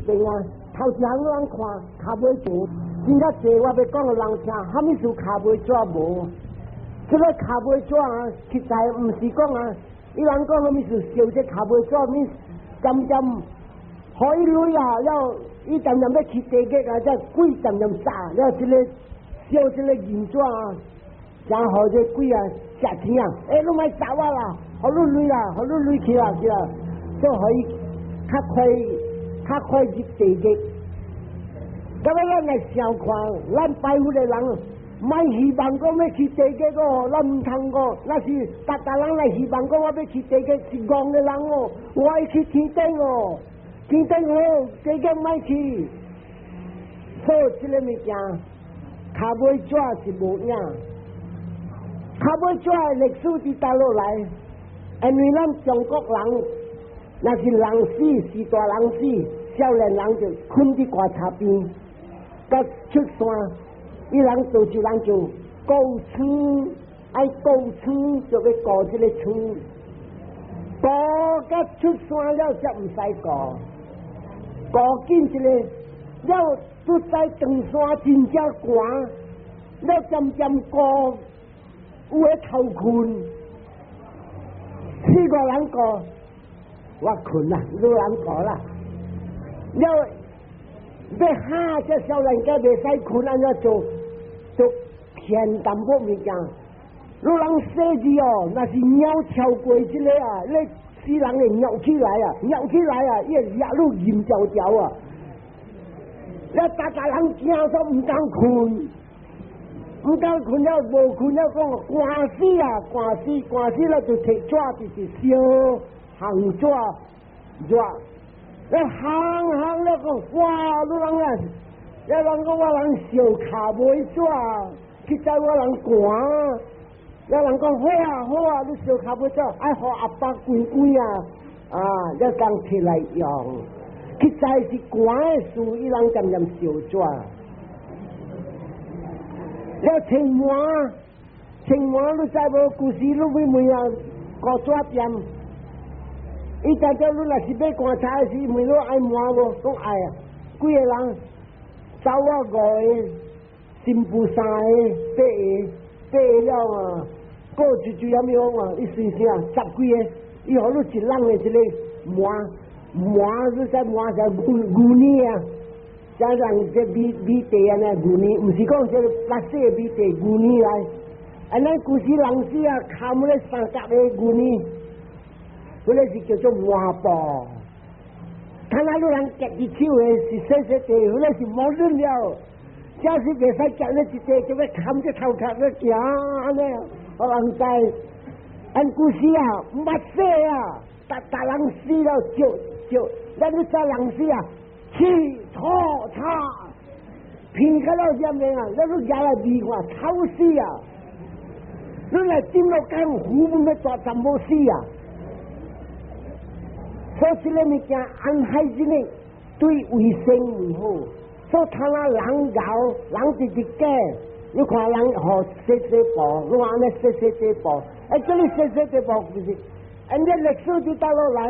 邊啊，頭一項咱看跤尾紙，真正濟我欲講予人聽，啥物事跤尾紙無？這個跤尾紙啊，實在毋是講啊，伊人講啥物事燒這跤尾紙，物漸漸予伊鐳啊，了伊漸漸欲去地獄啊，這鬼漸漸殺了這個燒這個銀紙啊，然後這鬼啊食錢啊，欸，你莫殺我啦，予你鐳啦，予你鐳去啦去啦，就予伊較快較快入地獄。咁樣咱來想看，咱拜佛的人，莫希望講欲去地獄哦，咱毋通講，若是逐逐人來希望講我欲去地獄是戇的人哦，我愛去天頂哦，天頂好，地獄莫去。所以這个物件，跤尾紙是無影，跤尾紙的歷史佇佗落來？因為咱中國人，若是人死是大人死，少年人就睏佇棺柴邊，佮出山，伊人做一人就顧床，愛顧床就欲顧這个床，顧甲出山了才毋使顧，顧緊一个了，出在長山真正寒，了漸漸顧有咧頭睏，四個人顧，我睏啦，有人顧啦，了。欲嚇這少年家袂使睏，按怎做？做騙淡薄物件。你人細字哦，若是貓超過這个啊，你死人會尿起來啊，尿起來啊，伊會掠你銀條條啊！你逐逐人驚煞毋敢睏，毋敢睏了，無睏了，講寒死啊，寒死，寒死了就提紙就是燒烘紙熱。你烘烘了講，哇！你人啊，你人講我人燒跤尾紙，實在我人寒。你人講好啊好啊，你燒跤尾紙，愛予阿爸關關啊，啊，你講提來用。實在是寒的事，伊人漸漸燒紙。了穿麻，穿麻你知無？舊時你欲問啊，古紙店。伊當叫你若是買棺材時，問你愛麻無？講愛啊！幾个人，查某五個，新婦三個，八個，八個了啊！過一水啥物講啊？伊隨啥？十幾个，伊予你一籠的這个麻麻，你知麻啥牛牛奶啊？像人這米米茶按呢牛奶，毋是講這个白色的米茶牛奶來。按呢舊時人死啊，冚咧三角的牛奶。彼个是叫做麻布，看那你人夾佇手的是細細塊，彼个是無潤了，假使袂使夾咧一塊，就欲冚這頭殼咧行按呢，予人知。按舊時啊，毋捌洗啊，逐逐人死了就就，咱你知人死啊，氣吐擦，鼻較了點的啊，咱你舉來聞看，臭死啊！你來進落江湖，欲大全部死啊！所以這个物件安海這个對衛生毋好，所以他那人𠢕，人直直假，你看人予洗洗布，你看按呢洗洗洗布，欸，這个洗洗洗布不是，按這歷史佇佗落來，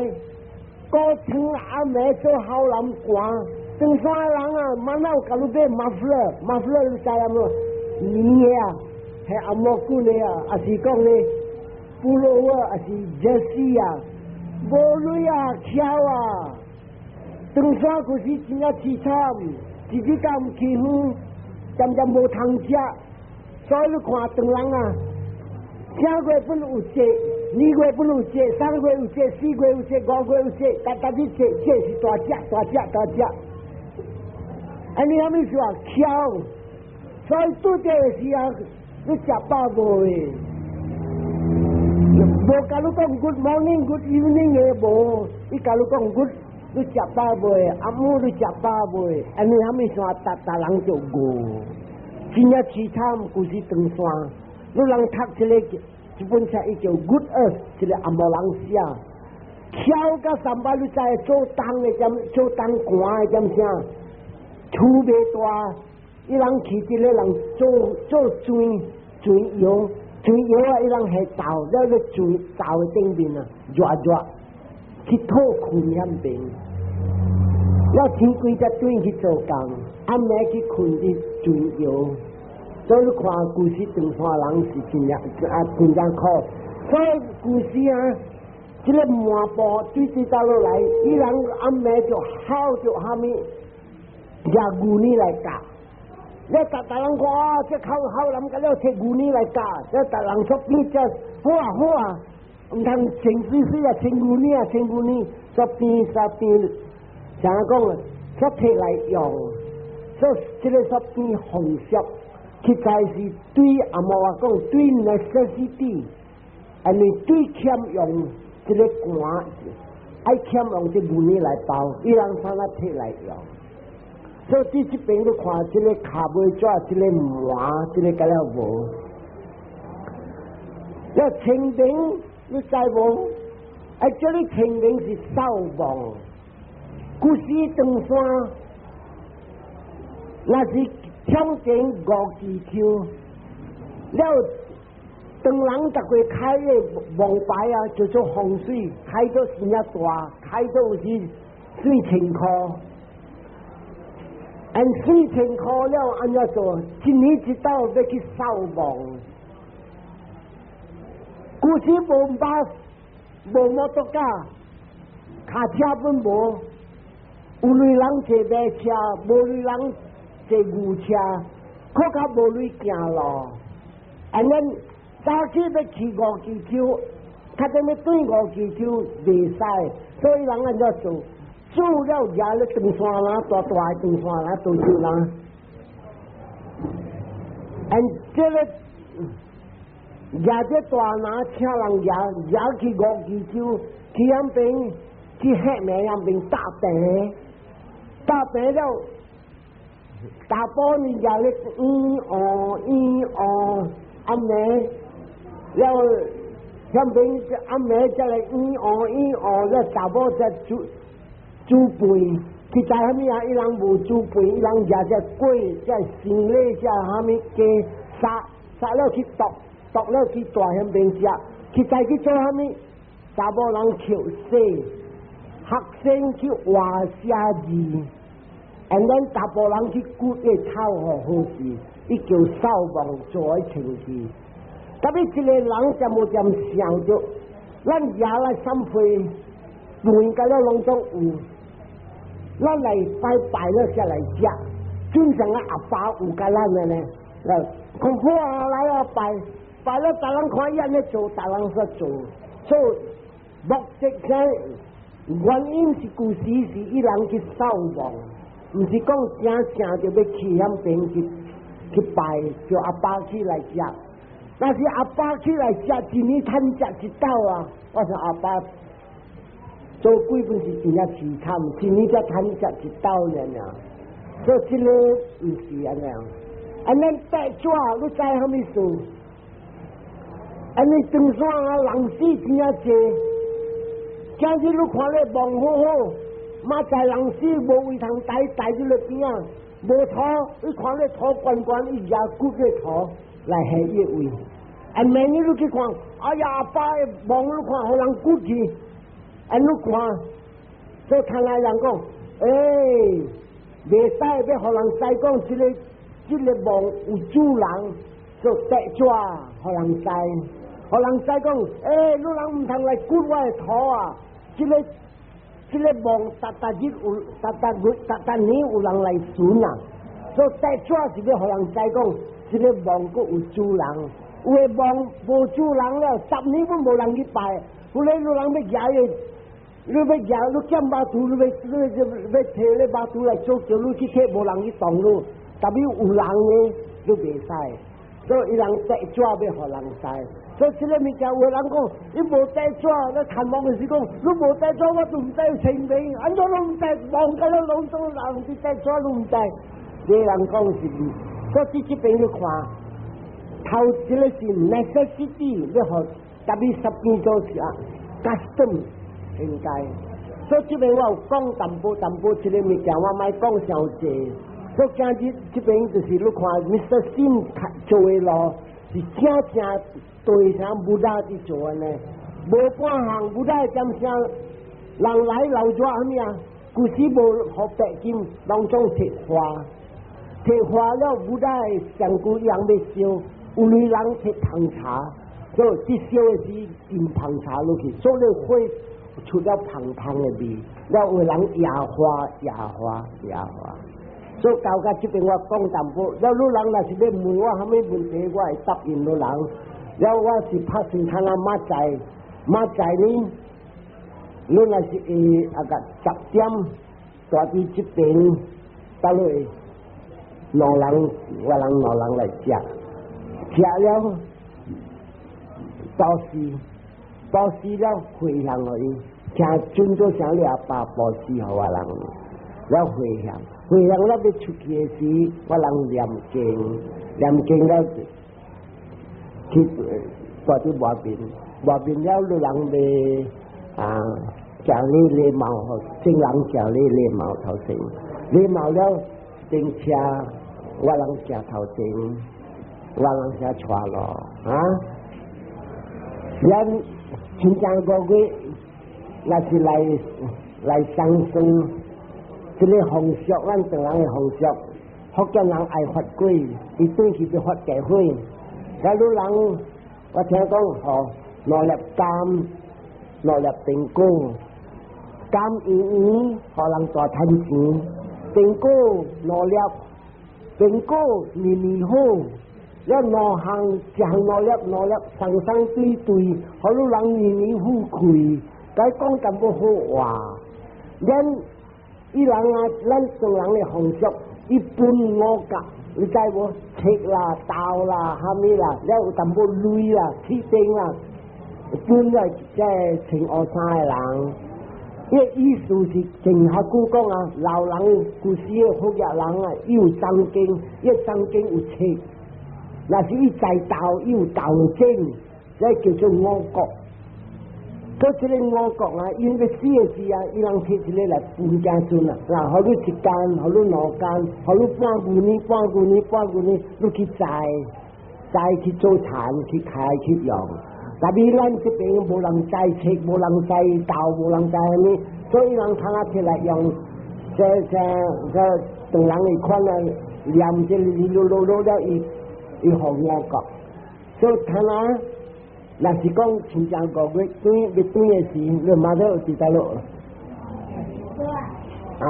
古床暗暝做好人寒，長山的人啊，馬有共你買 muffler，muffler 你知影無？棉的啊，係紅毛棍的啊，抑是講咧，pullover，抑是 jersey 啊。無鐳啊，巧啊！長山舊時真正淒慘，一日到毋去遠，漸漸無通食，所以你看唐人啊，正月本有節，二月本有節，三月有節，四月有節，五月有節，逐逐日節，節是大隻大隻大隻。按呢啥物事啊？巧，所以拄著的時候，你食飽無的？無共你講 good morning、good evening 的無，伊共你講 good，你食飽未？阿母你食飽未？按呢啥物事逐逐人就餓，真正淒慘，舊時長山，你人讀這个這本冊，伊叫 Good Earth，這个紅毛人寫，巧甲三擺你知做冬的點，做冬寒的點啥？厝袂大，伊人去這个人做做磚磚窯。磚窯啊，伊人係灶，了咧磚灶的頂面啊，熱熱去討睏遐邊。了天光才轉去做工，暗暝去睏佇船搖。所以你看舊時唐山人是真正啊，真正苦。所以舊時啊，這個麻布對對倒落來，伊人暗暝就吼著蝦米，舉牛奶來咬。你逐逐人看啊，這口好人甲了提牛奶來咬，這逐人出邊這好啊好啊，毋通清水水啊，清牛奶啊，清牛奶，煞邊煞邊，像講煞提來用，所以這個煞變紅色，實在是對阿摩話講對 necessity，因為對欠用這個寒，愛欠用這牛奶來包，伊人啥來提來用。所以佇這邊你看，這個跤尾紙，這個麻，這個甲了無。了清明你知無？啊，這裡清明是掃墓，古時唐山，若是搶前五支丘，了唐人逐個開的墓牌啊，叫做風水，開做真正大，開做有時4000箍。按4000箍了，按怎做？一年一度欲去掃墓。古時無巴士，無摩托卡，跤車本無，有鐳人坐馬車，無鐳人坐牛車，閣較無鐳行路。按呢早起欲去五支丘，較陣欲轉五支丘袂使，所以人按怎做？煮了舉咧長山籃，大大的長山籃，大樹籃。按這個舉這大籃，請人舉，舉去五支丘，去遐邊，去黑暝遐邊搭棚，搭棚了，查埔呢舉咧嗯哦嗯哦，暗暝了遐邊暗暝才來嗯哦嗯哦，了查某才煮煮飯，去知蝦米啊？伊人無煮飯，伊人舉隻粿，隻生理，隻蝦米雞殺殺了去剁，剁了去大遐邊食，去知去做蝦米？查某人抾洗，學生去畫寫字，and then 查埔人去割個草予好勢，伊叫掃墓做的程序。特別一個人點無點想著，咱爺來三歲，飯甲了攏總有。咱來拜拜了才來食，正常啊阿爸有共咱的呢，講好啊來啊拜，拜了逐人看伊按呢做，逐人煞做，所以目的啥原因是舊時是伊人去掃墓，毋是講正正就欲去遐邊去去拜，叫阿爸起來食。若是阿爸起來食，一年趁食一斗啊！我說阿爸做鬼本是真正凄慘，一年才趁食一斗爾爾。所以這個毋是按呢。啊，咱白紙你知蝦米事？按呢唐山啊，人死真正濟。今日你看咧墓好好，嘛在人死無位通抬，抬佇咧邊仔，無土，你看咧土懸懸，伊舉骨個土來下伊個位。啊，明日你去看，哎呀，阿爸的墓你看，予人掘去，啊，你看，所以聽來人講，欸，袂使欲予人知講，這個墓有主人，做白紙予人知，予人知講，欸，你人毋通來掘我的土啊！這個墓逐逐日有，逐逐月、逐逐年有人來巡啊，所以白紙是欲予人知講，這個墓閣有主人。有的墓無主人了，10年攏無人去拜。後來你人欲舉的，你欲舉，你撿肉圖，你欲你欲欲提咧肉圖來做轎，你去提無人去動你。特別有人呢，你袂使。所以伊人白紙欲予人知。所以這個物件有的人講，伊無白紙，你探望的時講，你無白紙，我都毋知有清明，按怎攏毋知，望甲了攏總人佇白紙攏毋知。這個人講是，所以這邊你看。頭這個是 necessity，欲予特別十變做是啊，custom 應該。所以這邊我有講淡薄淡薄這個物件，我莫講傷濟。所以今日這邊就是你看 Mr. Sim 做的路是正正對上 Buddha 佇做的呢。無半項 Buddha 的點聲，人來留住蝦米啊？舊時無予白金，攏總提花，提花了，古代上古人欲燒，有類人提芳茶，所以佇燒的時淋芳茶落去，所以火出了芳芳的味，了有人野花野花野花。所以到甲這邊我講淡薄，了汝人若是欲問我啥物問題，我會答應汝人。了我是拍算通啊，明仔明仔呢，汝若是會啊個10點，蹛佇這邊，倒落兩人，我人兩人來食，食了布施，布施了回向予伊，請尊做啥你阿爸布施予我人，了回向。回向了欲出去的時，我人念經，念經了去蹛佇外面，外面了汝人欲啊，行禮禮貌，正人行禮禮貌頭前，禮貌了頂車，我人行頭前，我人先帶路啊。咱親像五月，若是來來相生。這个風俗，咱唐人的風俗，福建人愛發粿，伊轉去欲發大火。假如人，我聽講吼，兩粒柑，兩粒蘋果，柑圓圓，予人大趁錢；蘋果兩粒，蘋果年年好。了兩項，一項兩粒，兩粒，雙雙對對，予汝人年年富貴。該講淡薄好話，咱。伊人啊，咱唐人的風俗，伊分五角，你知無？冊啦、豆啦、蝦米啦，了有淡薄鐳啦、鐵釘啦，分了這穿烏衫的人。伊意思是前較久講啊，老人舊時的福建人啊，伊有章經，伊章經有冊，若是伊栽豆，伊有豆種，這叫做五穀。所以這个五穀啊，𪜶欲死的時啊，伊人提這个來分子孫啊，嗱，予你一工，予你兩工，予你半舊年、半舊年、半舊年，你去栽，栽去做田，去開去用。但是咱這邊無人栽冊，無人栽豆，無人栽啥物，所以人通啊提來用，這這這唐人的款啊，念這囉囉囉了，伊伊予五穀，所以通啊。若是講親像五月轉欲轉的時，你馬上有佇倒落。啊，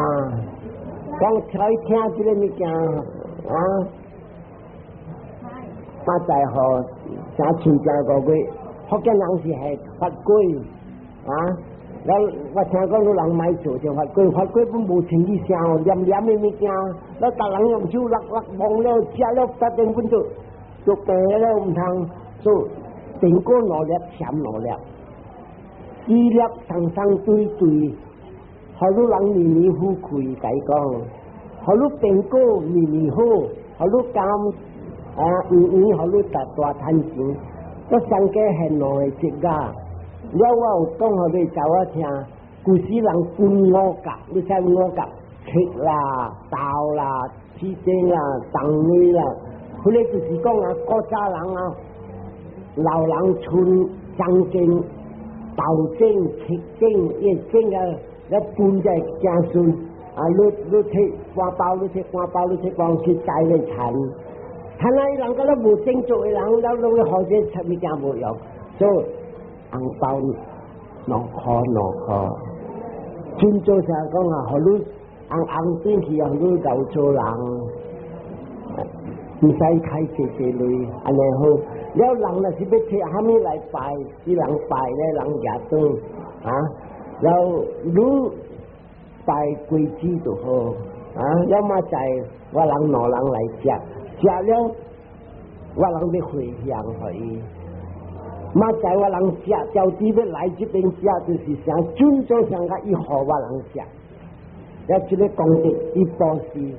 講才聽這个物件啊，馬在乎啥親像五月，福建人是係發粿啊。我我聽講有人買做就發粿，發粿本無清氣聲哦，黏黏的物件，咱逐人用手落落摸了食了，發展本就就病了，毋通做。蘋果兩粒，鹹兩粒，四粒雙雙對對，予汝人年年富貴，共伊講，予汝蘋果年年好，予汝柑啊圓圓，予汝大大趁錢。我上加現兩个節啊，了我有講予你查某聽，舊時人分五角，你知五角？冊啦、豆啦、鐵釘啦、銅鐳啦，彼个就是講啊，古早人啊。老人賰章經、豆種、冊種，伊種啊，了分這子孫啊，你你提半包，你提半包，你提半去栽咧田。趁啊，伊人敢若無種做的人，了攏咧予這出物件無用，所以紅包2箍2箍。真做啥講啊？予你紅紅轉去，予你𠢕做人，毋使開濟濟鐳，按呢好。了人若是欲提啥物來拜，伊人拜咧，人舉轉啊。了汝拜果子就好啊。了嘛在我人兩人來食，食了我人欲回向予伊。嘛在我人食，朝朝欲來這邊食，就是啥準做上較伊予我人食。了這个功德伊布施。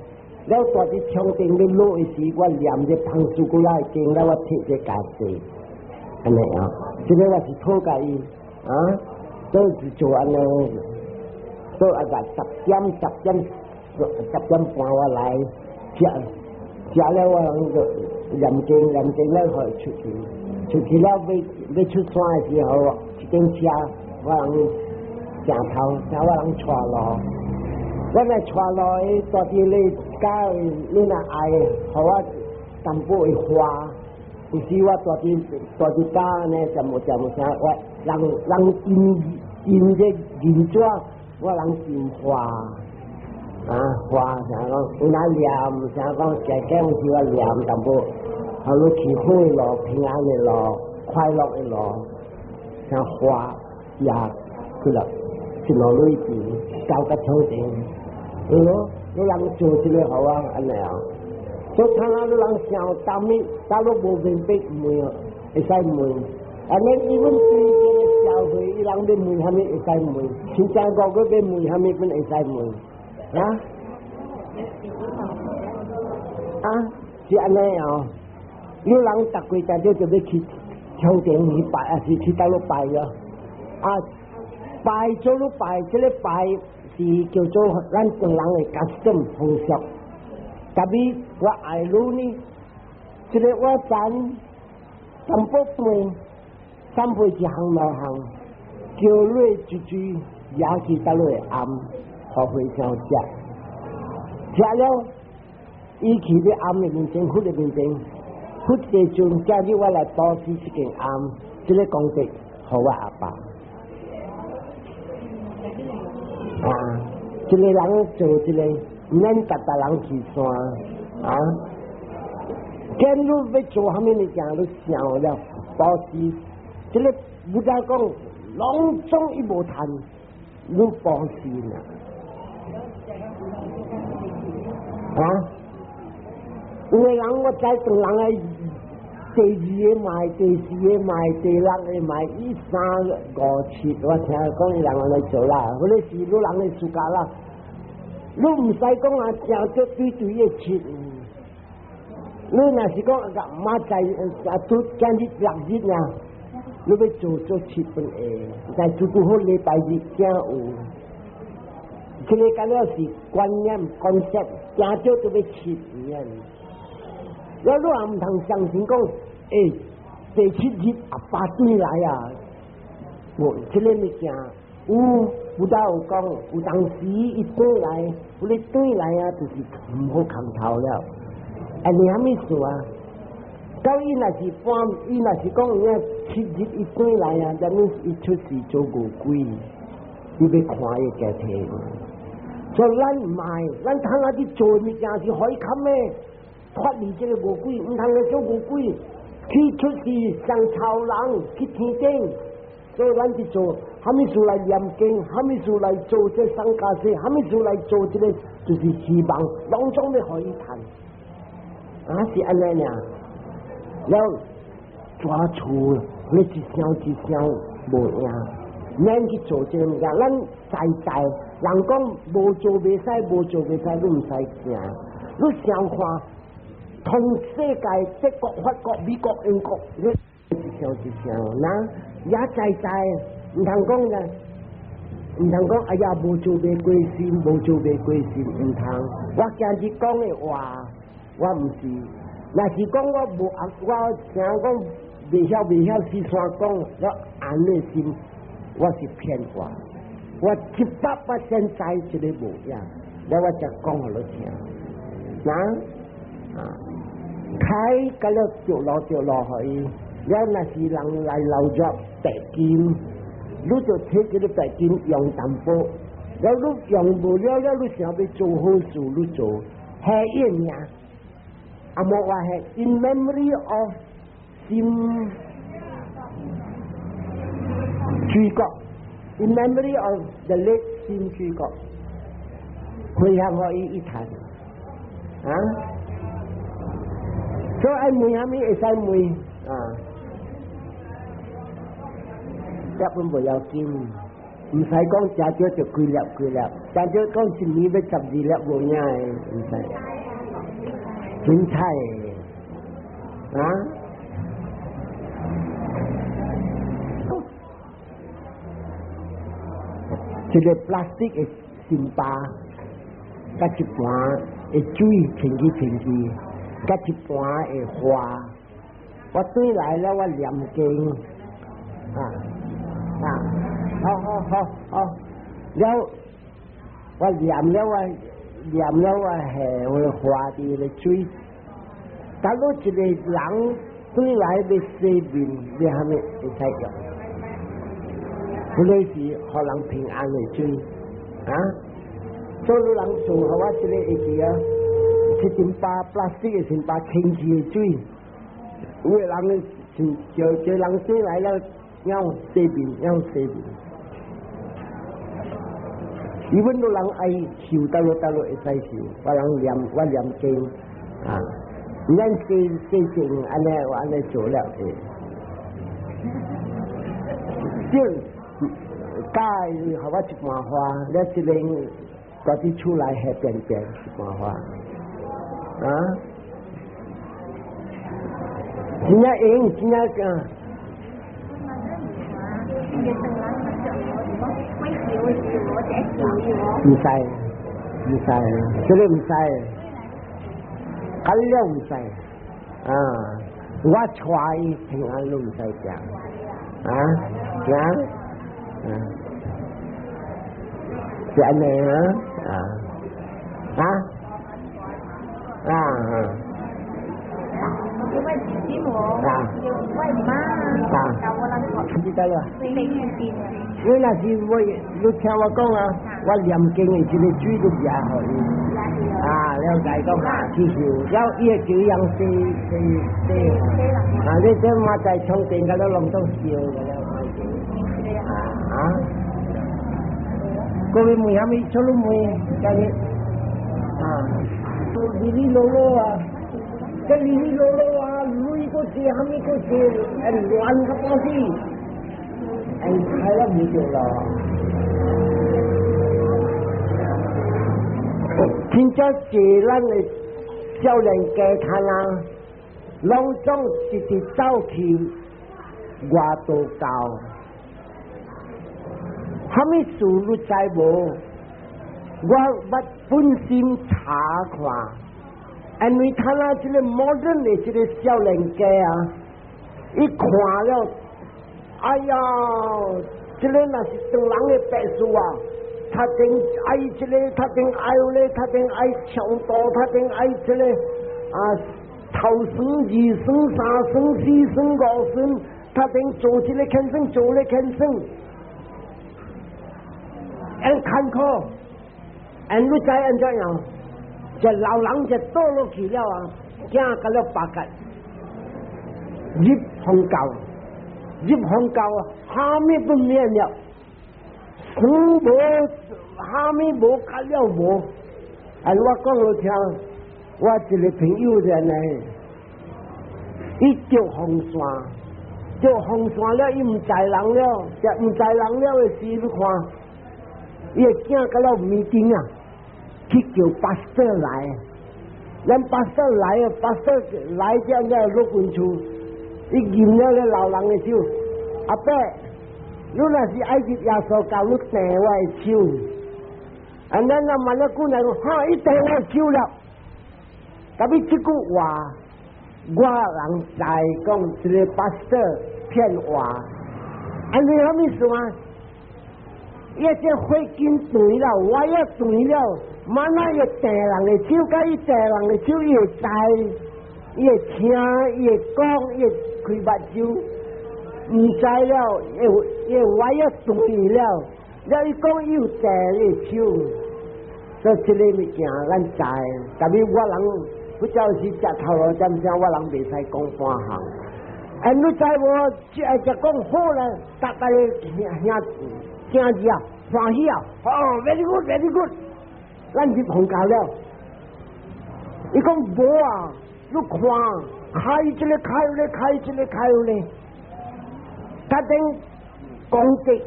了蹛佇窗頂欲落的時，我念這芳樹古拉的經，了我提這家己，按呢啊，這个我是討共伊啊，都是做按呢，做啊個10點10點10點半我來食，食了我人就念經念經了予出去，出去了欲欲出山的時候，一間車我人行頭，請我人帶路。我若帶落去，蹛佇你家，你若愛，予我淡薄的花。有時我蹛佇蹛佇家呢，就無就無啥，我人人印印這銀紙，我人印花啊花，啥講有哪念，啥講加減有時我念淡薄，予你去好的路、平安的路、快樂的路，像花也去了，一路裏邊交甲草頂，對咯，你人做這個好啊，按呢啊。所以看啊，你人想啥物，但你無明白問哦，會使問。啊，你伊阮對這個社會，伊人欲問啥物會使問，親像我閣欲問啥物，阮會使問。啊？啊，是按呢哦。有人逐幾日就就欲去朝廷去拜，還是去佗落拜哦？啊，拜做你拜，這個拜是叫做咱唐人的 custom 風俗。特別我愛你呢，這個我賺淡薄飯，三杯一項兩項，叫你一水也去佗落的庵，予和尚食。食了，伊去咧庵的面前，佛的面前，佛世尊，今日我來布施這間庵，這個功德，予我阿爸。啊，這個人做這個。毋免逐逐人去山啊！見你欲做啥物物件，你想了布施，這個佛陀講，攏總伊無趁，你布施啦。啊？有的人我知，唐人愛第二个賣，第四个賣，第六个賣，一三五七，我聽講伊人按呢做啦，彼个是你人的自家啦。你毋使講啊，正做對對的七。你若是講啊，明仔載啊，拄今日六日啊，你欲做做七分會，但拄拄好禮拜日正有。這個敢若是觀念 concept，正少都欲七年。我你也毋通相信講，欸，第七日阿爸轉來啊！無這個物件有。佛陀有講，有當時伊轉來，有咧轉來啊，就是毋好空頭了。啊，你啥物事啊？到伊若是半，伊若是講伊七日伊轉來啊，咱伊出世做餓鬼，伊欲看伊家庭。所以咱毋愛，咱通啊去做物件是予伊較咩脫離這個餓鬼，毋通去做餓鬼，去出世上超人，去天頂。所以咱去做，啥物事來念經，啥物事來做這桑伽寺，啥物事來做這個，就是希望，攏總欲予伊趁。啊，是按呢爾。了抓厝，你一想一想無影，免去做這個物件。咱在在人講無做袂使，無做袂使，你毋使驚。你想看，通世界德國、法國、美國、英國，你一想一想，那也在在，毋通講啦，毋通講，哎呀，無做袂歸心，無做袂歸心，毋通。我今日講的話，我毋是，若是講我無啊，我聽講袂曉袂曉四川講，我按的心，我是騙話，我100%知這個無影，了我才講予你聽。那啊，開甲了着落着落去，了若是人來留著白金，你就提這個白金用淡薄，了你用無了了，你想欲做好事，你做，係伊名，啊無話係 in memory of 心主角，in memory of the late 心主角，回向予伊一談，啊，所以愛問啥物會使問啊，這本無要緊，毋使講食少就幾粒幾粒，食少講一年欲12粒無影的，毋使，凊彩的，啊。一個 plastic 的心巴，佮一盤的水清去清去，佮一盤的花。我轉來了，我念經，啊啊，好好好好，了，我念了我念了我係會化啲個水。假如一個人對來欲洗面，欲蝦米會使用？彼個是予人平安的水啊！所以人做予我這個會記啊，這陣包 plastic 的先包清氣的水，有的人是叫叫人轉來了，要洗面，要洗面。伊阮都人愛受，倒落倒落會使受，我人念我念經啊，咱洗洗淨按呢我按呢做了的。對，教予我一半花，了這邊住佇厝內下便便一半花，啊，真正用，真正講。毋使，毋使，這個毋使，較了毋使，啊，我帶伊平安攏毋使驚，啊，啊，啊，是按呢啊，啊，啊，啊。啊，啊，知道啦。你若是我，你聽我講啊，我念經的這個水都掠予伊。啊，了解講啊，去受，了伊會叫人洗洗洗。啊，你這馬在充電，甲了攏總燒個了，啊啊！各位問啥物？出來問，今日啊，哩哩囉囉啊，這哩哩囉囉啊，鐳閣濟，啥物閣濟，會亂個半死。哎，開了唔對咯。真正濟咱的少年家看啊，攏總直直走去外道教。啥物事你知無？我捌本心查看，因為看啊，這個 modern 的這個少年家啊，伊看了。哎呀，這個若是唐人的白事啊，他頂愛這個，他頂愛咧，他頂愛強盜，他頂愛這個啊，頭孫、二孫、三孫、四孫、五孫，他頂做這個牽生，做那個牽生，按坎坷，按你知按怎樣？這老人就倒落去了啊，驚甲了八戒，入紅教。入紅教啊，蝦米都免了，死無蝦米無，較了無。哎，我講予聽，我一個朋友就按呢，伊著風癬，著風癬了，伊毋知人了，就毋知人了的時，你看，伊的囝甲了 meeting 啊，去叫 pastor 來，咱 pastor 來啊，pastor 來這了落溫厝。伊驗了咧老人的手，阿伯，你若是愛入耶穌教，你掟我的手。啊，咱若問了久來講，哈，伊掟我的手了。特別這句話，我人知講這個 pastor 騙話，按呢啥物意思啊？伊這血筋斷了，我也斷了，慢慢伊掟人的手，佮伊掟人的手，伊會知，伊會聽，伊會講，伊會開目睭，毋知了，會會歪啊斷了，了伊講伊有掟伊的手，所以這個物件咱知，特別我人不叫是食頭路，點聲我人袂使講半項。哎，你知無？這愛食講好咧，逐逐個兄兄兄弟啊，歡喜啊，哦，very good，very good，咱入紅教了。伊講無啊，你看。開這個開咧，開這個開咧，他頂攻擊，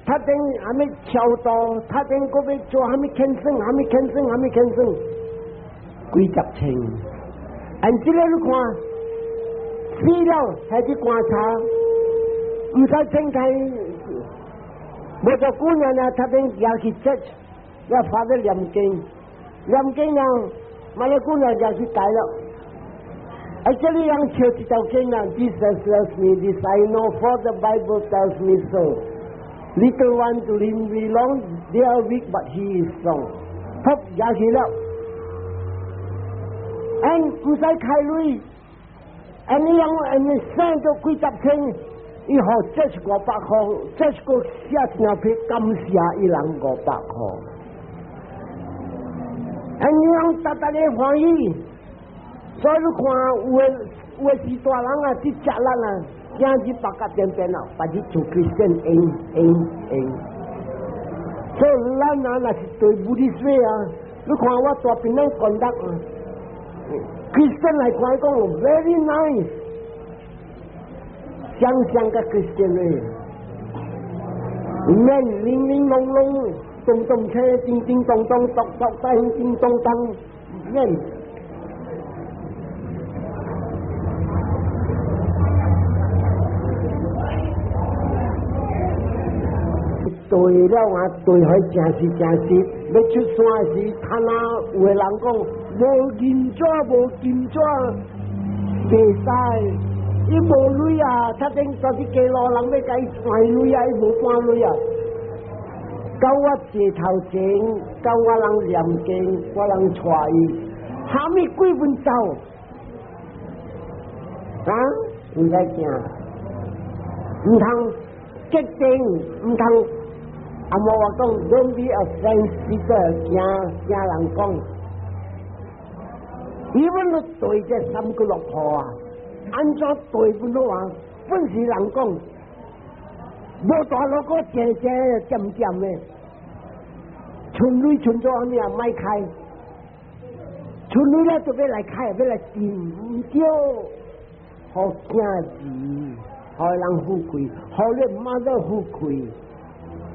他頂啥物超度，他頂閣欲做啥物牽生，啥物牽生，啥物牽生，幾十千。按這個你看，死了還佇棺材，毋使睜開，無做幾年啊，他頂舉去 church，要發個念經，念經啊，馬來幾年舉去改了。啊，這裡人唱這條經啊，Jesus loves me, this I know, for the Bible tells me so. Little one to him belong, They are weak but he is strong。撲也去了，and 毋使開鐳，and 伊人 and 生咗幾十千，伊予這是500箍，這是個寫一張批感謝伊人五百箍。and 伊人逐逐個歡喜，所以你看有的有的是大人啊，去食力啊，囝兒白甲變變啊，別去做 Christian 用用用。所以咱啊，若是對 Buddhist 啊，你看我大邊咱講得啊，Christian 來看講 very nice，相像個 Christian 咧，免零零攏攏，動動車，叮叮咚咚，咚咚咚，叮咚當，免。對了啊，對彼誠實誠實，欲出山時，他若有的人講無銀紙無金紙，袂使，伊無鐳啊，他頂就是街路人欲共伊換鐳啊，伊無換鐳啊。到我坐頭前，到我人念經，我人帶伊，蝦米鬼阮走？啊？毋使驚，毋通決定，毋通。阿嬷話講，Don't be a fence-sitter，驚驚人講。伊阮都對這三個六婆啊，按怎對阮都話，本是人講，無大路個靜靜漸漸的，剩鐳剩做啥物啊？莫開，剩鐳了就欲來開，欲來墊，毋對，予囝兒，予人富貴，予你媽都富貴。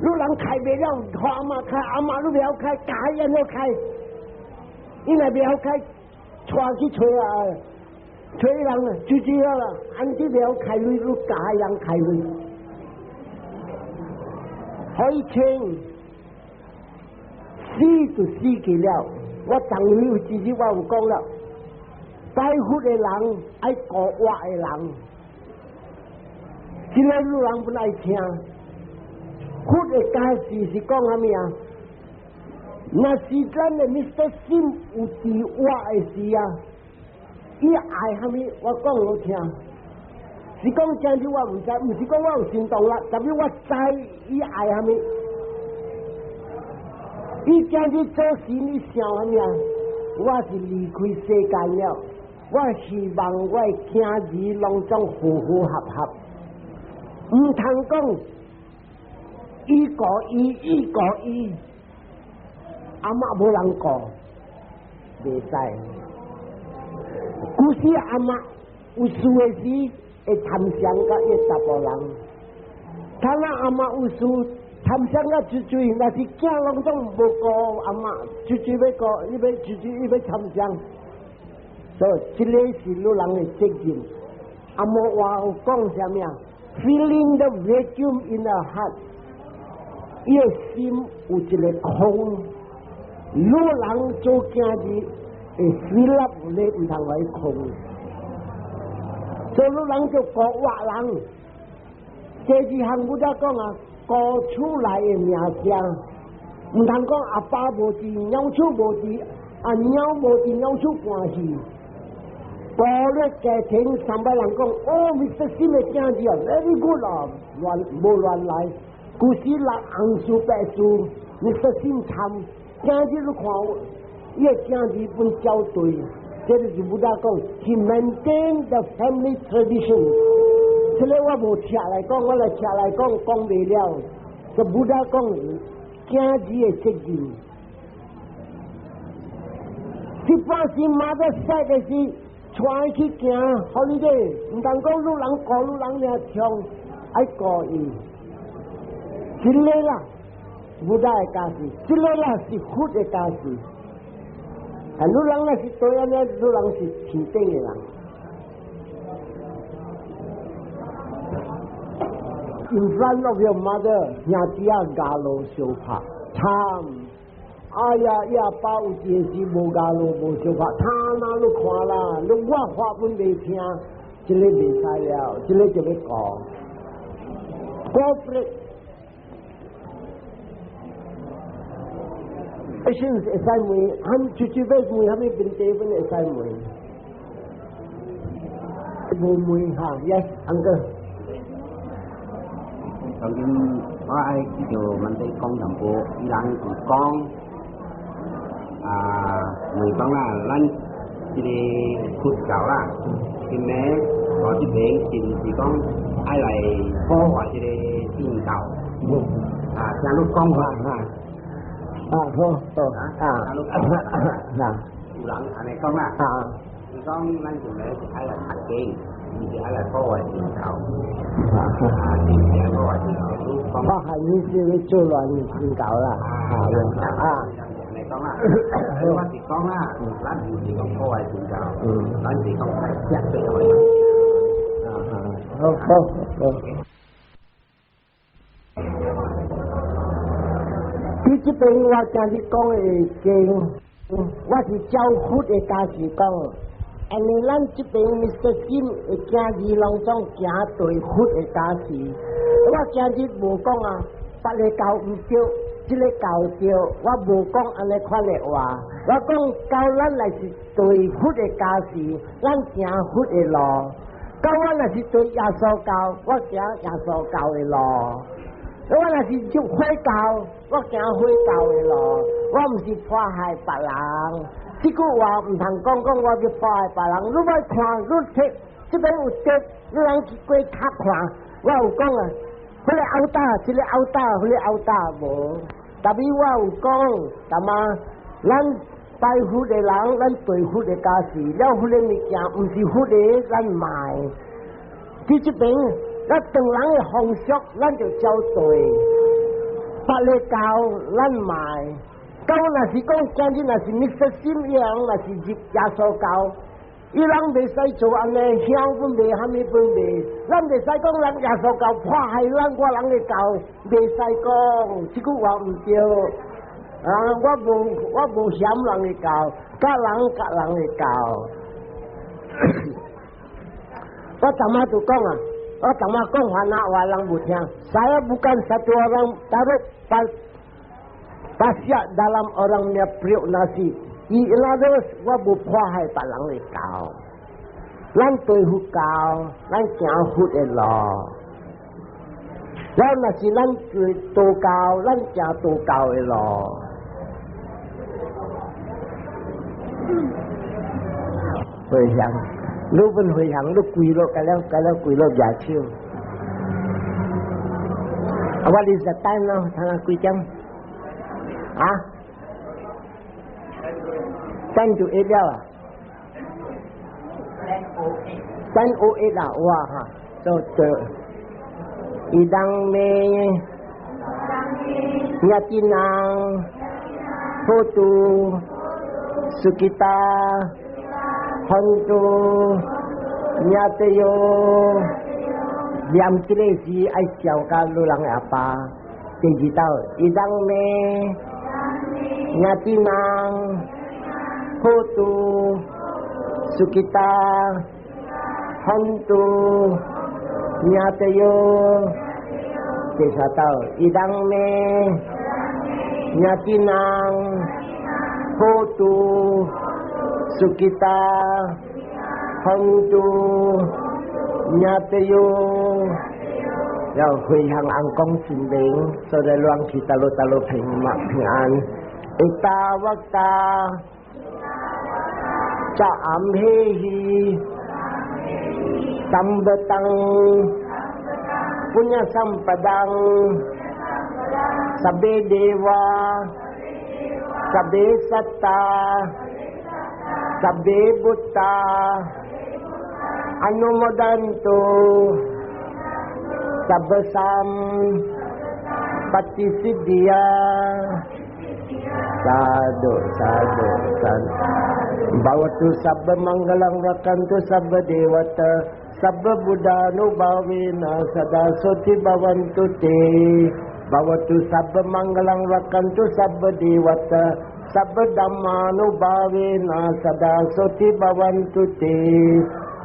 你人開袂了，予阿嬤開，阿嬤你袂曉開，教伊按怎開？伊若袂曉開，帶去揣啊，揣人啊，就這樣啦。安怎袂曉開鐳，你教人開鐳，可以清，死就死去了。我昨日有一日我有講了，拜佛的人愛顧活的人，這个女人本愛聽。佛的教示是講啥物啊？若是咱的 Mr. 心有佇活的時啊，伊愛啥物？我講予聽。是講真正我毋知，毋是講我有行動力，但是我知伊愛啥物。伊今日做事，你想啥物啊？我是離開世間了，我希望我的囝兒攏總和和合合，毋通講伊顧伊，伊顧伊，阿嬤無人顧，袂使。古時阿嬤有事的時會參詳佮伊查埔人，他若阿嬤有事參詳佮出嘴，若是囝攏總無顧阿嬤，出嘴欲顧，伊欲出嘴伊欲參詳，所以這個是女人的責任。阿嬤話有講啥物啊？Feeling the vacuum in the heart，伊的心有一个空。女人做囝兒會 fill up 你毋通予伊空。所以女人就顧活人。第二項我才講啊，顧厝內的名聲，毋通講阿爸無佇，娘厝無佇，阿娘無佇，娘厝關係。顧咧家庭三擺人講，哦，Mr. Sim 的囝兒啊，very good 啊，亂無亂來。古時人紅事白事，Mr. Sim 參囝兒你看，伊的囝兒本交對，這就是 Buddha 講，he maintain the family tradition。這个我無拆來講，我來拆來講，講袂了。這 Buddha 講囝兒的責任，一般是媽在細的時。帶去行，holiday，毋通講女人顧女人爾強，愛顧伊。這个啦，Buddha 的教示，這个啦是佛的教示。啊，女人若是對按呢，女人是天頂的人。In front of your mother，兄弟仔咬路相拍，慘！哎呀，伊阿爸有一個時無咬路無相拍，他哪你看啦？你我話本袂聽，這個袂使了，這个就欲顧。Cooperate。questions 會使問，含直接欲問啥物問題，阮會使問。無問哈，Yes，uncle。當今我愛叫問題講淡薄，伊人有講啊，問講啦，咱這个佛教啦，今暝我這邊是毋是講愛來破壞這个信教？啊，聽你講法啊，啊好好啊，聽你講嗱，有人按呢講啦，伊講咱今暝是愛來讀經，毋是愛來破壞信教。啊，是毋是愛破壞信教？你講。我係意思你做亂信教啦，啊啊，你講啦，我是講啦，咱毋是講破壞信教，咱是講愛接對佢。啊啊，好好好。佇這邊我今日講的經，我是照佛的教示講。因為咱這邊 Mr. Sim 的囝兒攏總行對佛的教示。我今日無講啊，別个教毋對，這个教對，我無講按呢款的話。我講教咱若是對佛的教示，咱行佛的路；教我若是對耶穌教，我行耶穌教的路。我若是入火教，我行火教的路。我毋是破壞別人，這句話毋通講講我去破壞別人。你欲看，你睇這邊有碟，你通去過較看。我有講啊，彼个拗打，這个拗打，彼个拗打無。特別我有講，淡仔，咱拜佛的人，咱對佛的教示，了彼个物件毋是佛的，咱賣。佇這邊，咱唐人的風俗，咱就照對。別个教，咱賣。教若是講今日若是 Mr. Sim 伊人若是入耶穌教，伊人袂使做按呢，香本賣，啥物本賣，咱袂使講咱耶穌教破壞咱我人的教，袂使講，這句話毋對。啊，我無嫌人的教，各人各人的教。我昨仔就講啊，我昨仔講番仔話人無聽，Saya bukan satu orang taruh pasia dalam orang punya periuk nasi. 伊那個我無破壞別人的教，咱對佛教，咱行佛的路。咱若是咱對道教，咱行道教的路。回向，你本回向，你跪落，該了，該了，跪落舉手。What is the time now？睇下幾點？啊？ 7:50 了啊？ 10:08 啦，哇哈，就對。Idaṃ me ñātīnaṃ hotu sukhitā hontu ñātayo 念這個時愛照顧你人的阿爸。第二道，Idaṃ me ñātīnaṃ hotu sukhitā hontu ñātayo。第三道，Idaṃ me ñātīnaṃ hotu sukhitā hontu ñātayo。要回向翁公神明，所以亂去倒落倒落平嘛平安。Ettāvatā ca amhehi sambhataṃ puññasampadaṃ sabbe devā sabbe sattā sabbe bhūtā anumodantu sabba sampatti siddhiyā. Sadhu, sadhu, sadhu. Bhavatu sabba maṅgalaṃ rakkhantu sabba devatā sabba buddhānubhāvena sadā soti bhavantu te. Bhavatu sabba maṅgalaṃ rakkhantu sabba devatā sabba dhammānubhāvena sadā soti bhavantu te.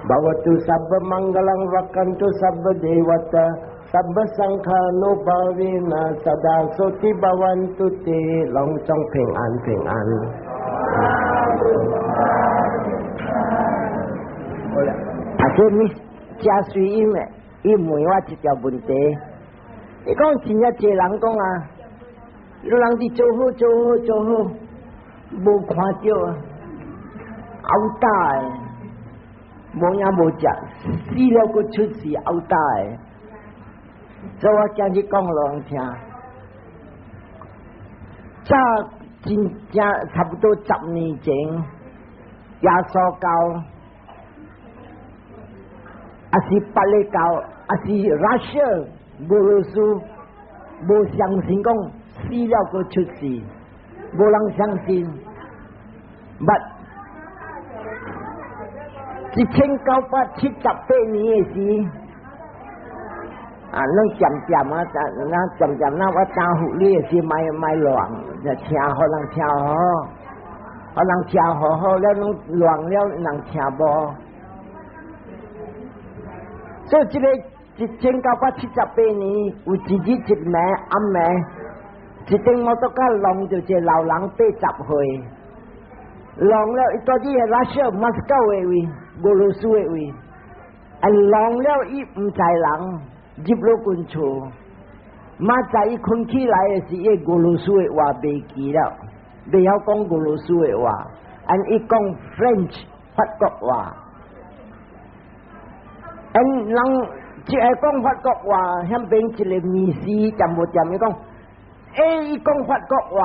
Bhavatu sabba maṅgalaṃ rakkhantu sabba devatā. sabba saṅkhānubhāvena sadā soti bhavantu te，攏總平安平安。好啦，啊，這你加水音的，伊問我一條問題，伊講真正濟人講啊，有人佇做好做好做好，無看著啊，拗打的，無影無食，死了閣出世拗打的。所以我今日講予人聽，早真正差不多10年前，耶穌教，抑是別个教，抑是 Russia 俄羅斯，無相信講死了閣出世，無人相信。But 1978年的時，啊，咱漸漸啊，咱漸漸那我答覆你的時，莫莫亂，就聽予人聽好，予人聽好好了，攏亂了，人聽無。所以這個1978年，有一日一暝暗暝，一頂摩托車挵著一個老人80歲，挵了伊蹛佇個 Russia 莫斯科的位，俄羅斯的位，啊，挵了伊毋知人入落阮厝，明早伊睏起來的時，伊俄羅斯的話袂記了，袂曉講俄羅斯的話，and 伊講 French 法國話，and 人只會講法國話，遐邊一個面試恬無恬伊講，欸，伊講法國話，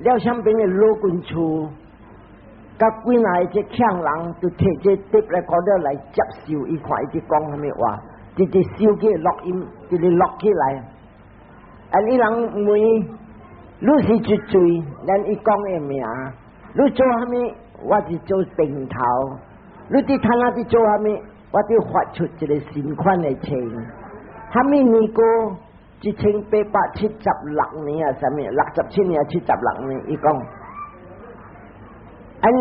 了遐邊的老君厝，佮幾若個這強人就提這碟來講了來接受，伊看伊佇講啥物話，直直手機錄音，直直錄起來。啊，伊人問，你是幾歲？咱伊講的名，你做啥物？我是做燈頭。你佇攤仔佇做啥物？我佇發出一個新款的槍。啥物年過？1876年啊，啥物？67年啊，76年，伊講。按俄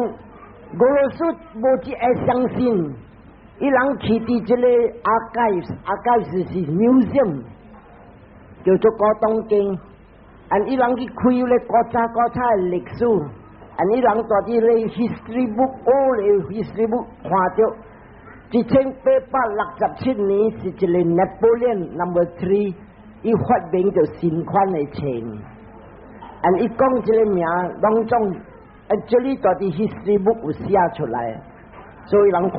羅斯無一個相信，伊人去佇這個 archives，archives 是 museum，叫做古董間。按伊人去開咧古早古早的歷史，按伊人蹛佇咧 history book，all history book 看著，1867年是一個 Napoleon number three，伊發明著新款的槍。按伊講這個名，攏總。啊，這裡蹛佇 history book 有寫出來，所以人看，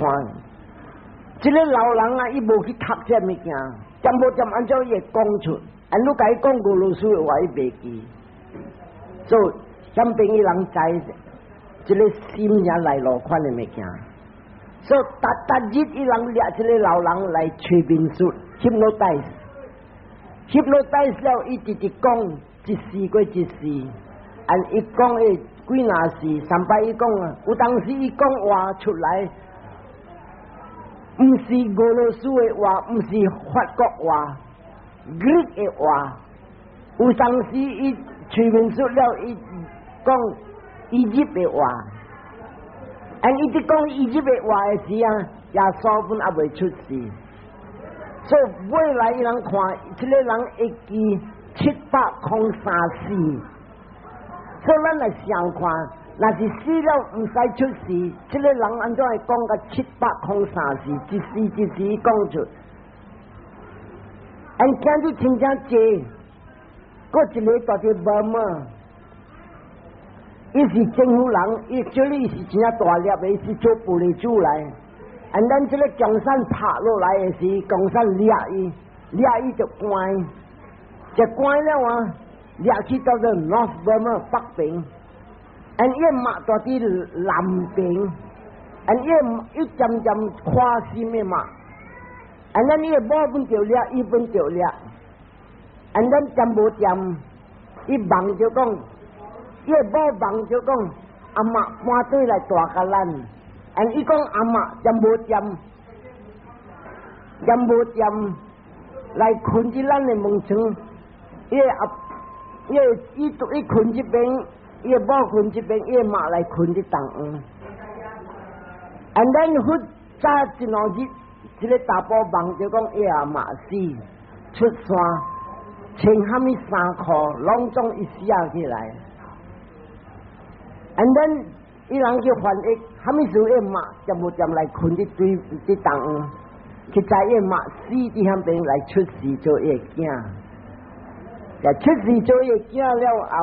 這個老人啊，伊無去讀這物件，恬無恬按怎伊會講出？按你共伊講俄羅斯的話，伊袂記。所以，遐邊伊人知，這個心也來落款的物件。所以，逐逐日伊人掠這個老人來催眠術，hypnotize，hypnotize 了，伊直直講一時過一時，按伊講的。幾若時，三擺伊講啊，有當時伊講話出來，毋是俄羅斯的話，毋是法國話，Greek 的話。有當時伊催眠術了，伊講埃及的話。按伊佇講埃及的話的時啊，耶穌本猶未出世。所以未來伊人看，這個人會記703四。所以咱來想看，若是死了毋使出世，這個人按怎會講甲703四，一時一時講出？按今日真正濟，閣一個蹛佇burma，伊是政府人，伊這裡是真正大粒的，伊是做玻璃珠來。按咱這個共產拍落來的時，共產掠伊，掠伊就關，就關了啊！掠去到做 North Burma 北邊，and 伊媽蹛佇南邊，and 伊伊漸漸跨心的嘛，and 咱伊某本著掠，伊本著掠，and 咱恬無恬，伊夢著講，伊某夢著講，阿嬤搬轉來蹛佮咱，and 伊講阿嬤恬無恬，恬無恬來睏佇咱的門窗，伊阿。伊伊伊睏這邊，伊某睏這邊，伊媽來睏佇東岸。And then 忽早一兩日，這個查埔夢著講伊阿媽死，出山，穿啥物衫褲，攏總伊寫起來。And then 伊人去翻譯，啥物事伊媽漸無漸來睏佇對佇東，去知伊媽死佇遐邊來出世做伊的囝。若出世做伊的囝了後，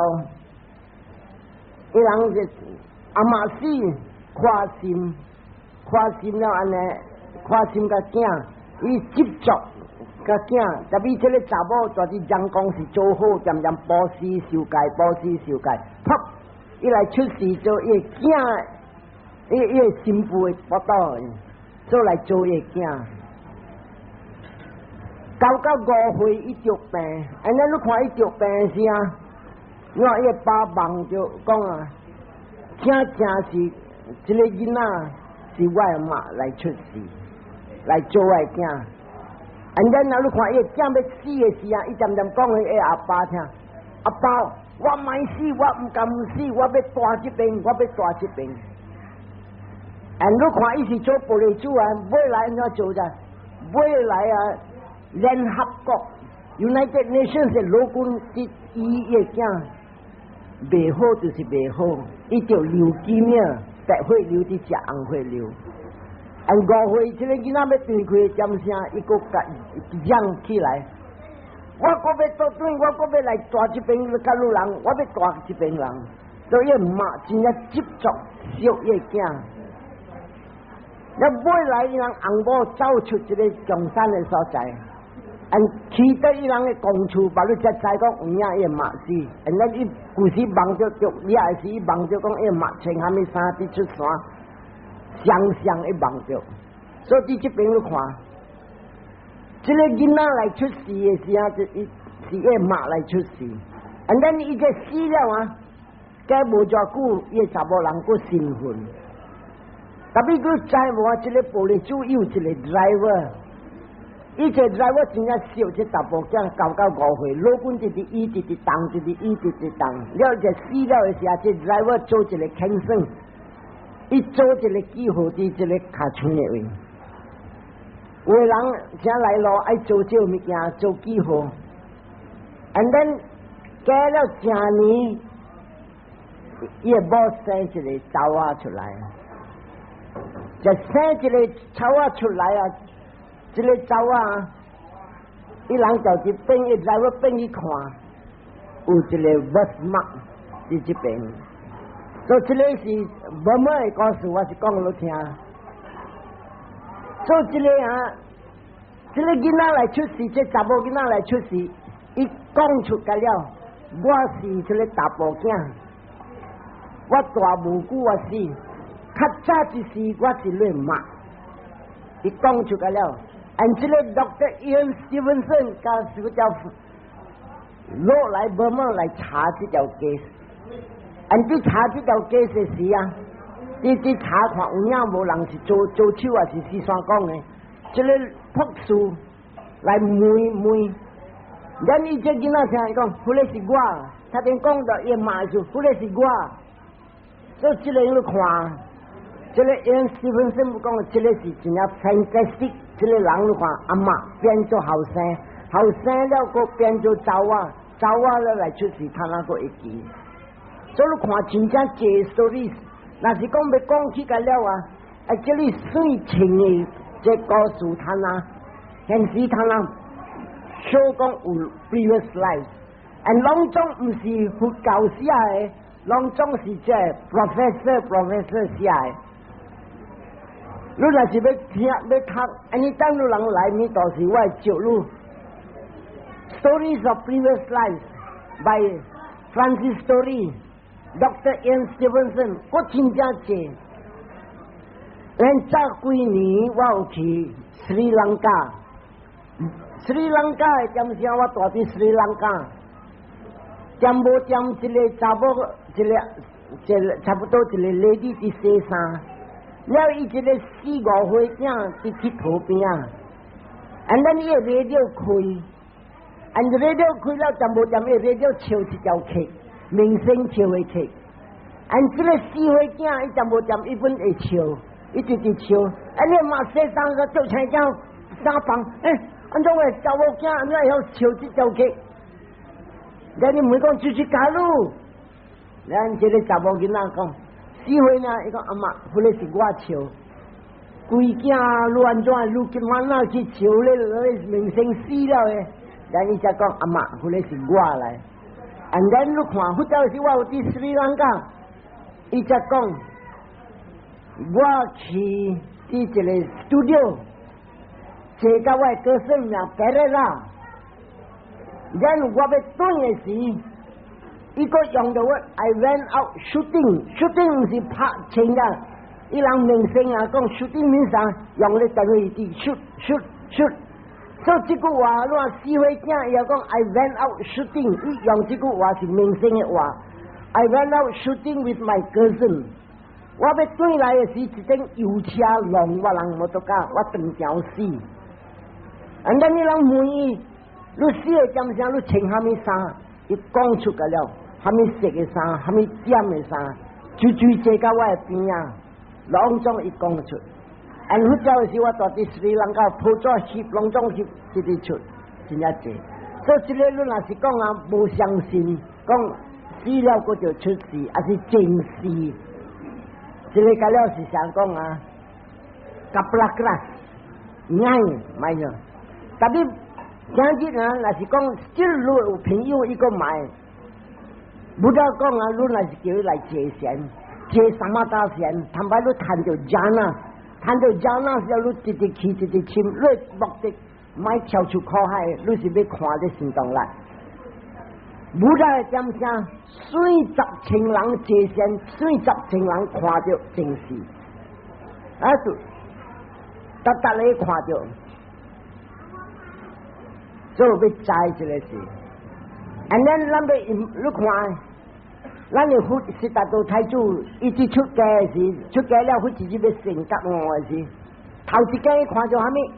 伊人就阿媽死，看心，看心了按呢，看心共囝，伊執著共囝，特別這个查某在佇陽光是做好，漸漸布施受戒，布施受戒，噗！伊來出世做伊的囝，伊伊的新婦的腹肚，做來做伊的囝。到到5歲伊著病，按呢你看伊著病時啊，你看伊的爸夢著講啊，真正是這个囡仔是我的媽來出世，來做我的囝。按呢若你看伊的囝欲死的時啊，伊漸漸講予伊阿爸聽，阿爸，我莫死，我毋甘死，我欲蹛這邊，我欲蹛這邊。按你看伊是做玻璃珠啊，未來按怎做者？未來啊，聯合國 United Nations 的老君佇醫伊的囝，袂好就是袂好，伊就留幾命，白血瘤佇食紅血瘤。按5歲這个囡仔欲斷氣點聲，伊閣共嚷起來。我閣欲倒轉，我閣欲來蹛這邊佮你人，我欲蹛這邊人，所以媽真正執著惜伊囝。了尾來伊人翁某走出這个窮山的所在，按去到伊人的公厝，把你才知講有影伊媽死。按咱伊舊時夢著著，你也是伊夢著講伊媽穿啥物衫佇出山，雙雙伊夢著。所以佇這邊你看，這个囡仔來出世的時候，就伊是伊媽來出世。按咱伊這死了啊，過無偌久，伊的查某人閣新婚。特別閣知無啊？這个玻璃珠有一个 driver，伊這 driver 真正惜這查埔囝，到到5歲，老君直直醫，直直動，直直醫，直直動。了就死了的時候，這 driver 做一个牽線，伊做一个記號佇這个尻槍的位。有的人請來路愛做這個物件做記號，and then 過了成年，伊的某生一个查某仔出來，就生一个查某仔出來啊！這个查某仔，伊人就佇變，伊來我變去看，有一个 birthmark 佇這邊，所以這个是無乜的故事，我是講予你聽。所以這个啊，這个囡仔來出世，這查某囡仔來出世，伊講出個了，我是這个查埔囝，我大無久我死，較早一時我是你媽，伊講出個了。按這個 Doctor Ian Stevenson 佮這個叫落來慢慢來查這條 case，按佇查這條 case 的時啊，你佇查看有影無人是做做手還是四山講的，這个博士來問問，咱伊這囡仔聽伊講，彼个是我，他頂講到伊媽就，彼个是我，所以這个你看，這个 Ian Stevenson 講，這个是真正 fantastic。這个人你看，阿媽變做後生，後生了閣變做查某仔，查某仔了來出世，他那閣會記。所以你看真正濟 story，若是講欲講起個了啊，啊，這裡水清的這故事他那，現時他那說講有 previous life，and 攏總毋是佛教寫的，攏總是這 professor professor 寫的。你若是欲聽欲讀，按呢等你人來，你到時我會招你。Stories of Previous Lives by Francis Story, Dr. Ian Stevenson，我真正濟。咱早幾年我有去斯里蘭卡，斯里蘭卡的點聲我蹛佇斯里蘭卡，點無點一个查某，一个一个差不多一个 lady 佇洗衫。了伊一个四五歲囝佇鐵佗邊仔，and then 伊的 radio 開，and radio 開了，點無點伊 radio 唱一條曲，明星唱的曲，and 這个四歲囝伊點無點伊本會唱，伊直直唱，啊你嘛洗衫個做青囝衫房，欸，按怎會查某囝按怎會曉唱這條曲？然你問講就是假如，咱這個查某囡仔講，4歲呢，伊講阿媽，彼個是我唱。規囝你按怎你今晚哪去唱咧？明星死了的，然伊才講阿媽，彼個是我來。And then 你看，佛教時我有佇斯里蘭卡，伊才講我去佇一個 studio，坐甲我的歌聲名白了啦。然我欲轉的時，伊閣用著我，I went out shooting，shooting 毋是拍槍啊，伊人明星啊講 shooting 面啥，用咧等於佇 shoot shoot shoot。所以這句話，你話4歲囝伊又講 I went out shooting，伊用這句話是明星的話。I went out shooting with my cousin。我欲轉來的時，一頂油車撞我人摩托卡，我當場死。And then 伊人問伊，你死的點聲？你穿蝦米衫？伊講出個了，蝦米色的衫，蝦米點的衫，就就坐到我的邊仔，攏總伊講出。按佛教的時，我蹛佇斯里蘭卡抱紙翕，攏總翕，直直出，真正濟。所以這個你若是講啊，無相信，講死了閣就出世，還是前世？這個個了是想講啊，kepala keras，硬買咗。特別今日啊，若是講這你有朋友伊閣買，Buddha 講啊，你若是叫伊來坐禪，坐 samatha 禪，坦白你趁著 jhana，趁著 jhana 時候，你直直去，直直深，你目的莫跳出苦海，你是欲看這行動力。Buddha 的點聲，算10千人坐禪，算10千人看著前世，啊，就逐逐咧看著。所以欲知這個事，and then 咱欲你看，咱的佛悉達多太子，伊佇出家的時，出家了，佛直接欲成覺悟的時，頭一家伊看著啥物？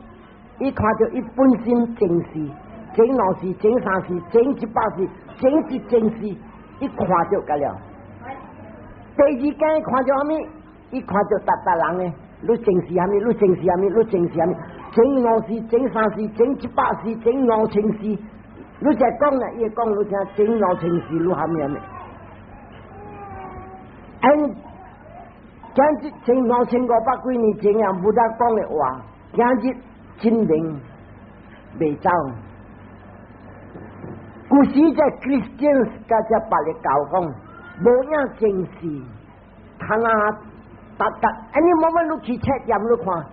伊看著伊本身前世、前兩世、前三世、前100世、前1000世，伊看著個了。第二家伊看著啥物？伊看著逐逐人的，你前世啥物？你前世啥物？你前世啥物？前五世、前三世、前100世、前5000世，你才講啦，伊會講你聽，前5000世你蝦米蝦米？And 今日前5500幾年前啊，Buddha 講的話，今日真靈袂走。古時這 Christians 佮這別个教講，無影前世，他那逐逐，按呢慢慢你去冊驗你看。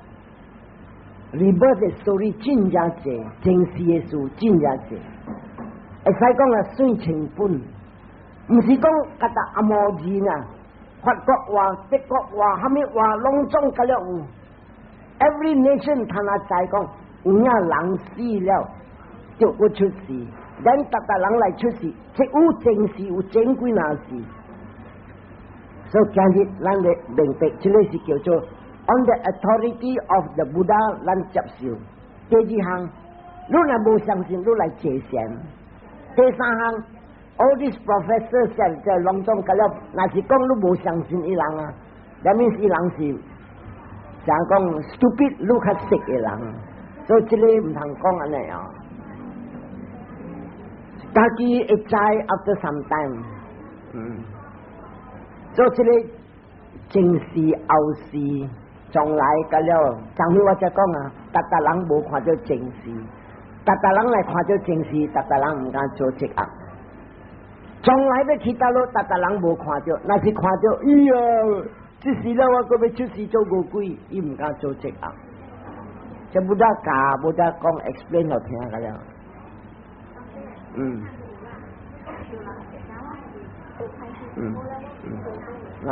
Rebirth 的 story 真正濟，前世的事真正濟。會使講啊，算千本，毋是講佮達阿摩字啊，法國話、德國話、蝦米話，攏總佮了有。Every nation 他若知講，有影人死了就閣出世，咱逐逐人來出世，這有前世有前幾若世。所以今日咱來明白，這個是叫做 On the authority of the Buddha，咱接受。第二項，你若無相信，你來坐禪。第三項，all these professors 在攏總佮了，若是講你無相信伊人啊，that means 伊人是像講 stupid，你較識的人，所以這個毋通講按呢啊。家己會知 after some time，所以這個前世後世。將來佮了，上回我才講啊，逐逐人無看著前世，逐逐人來看著前世，逐逐人毋敢做這惡。將來欲去佗落，逐逐人無看著，若是看著，哎呀，這時了我閣欲出世做餓鬼，伊毋敢做這惡。這 Buddha 教，Buddha 講 explain 予聽佮了。啊。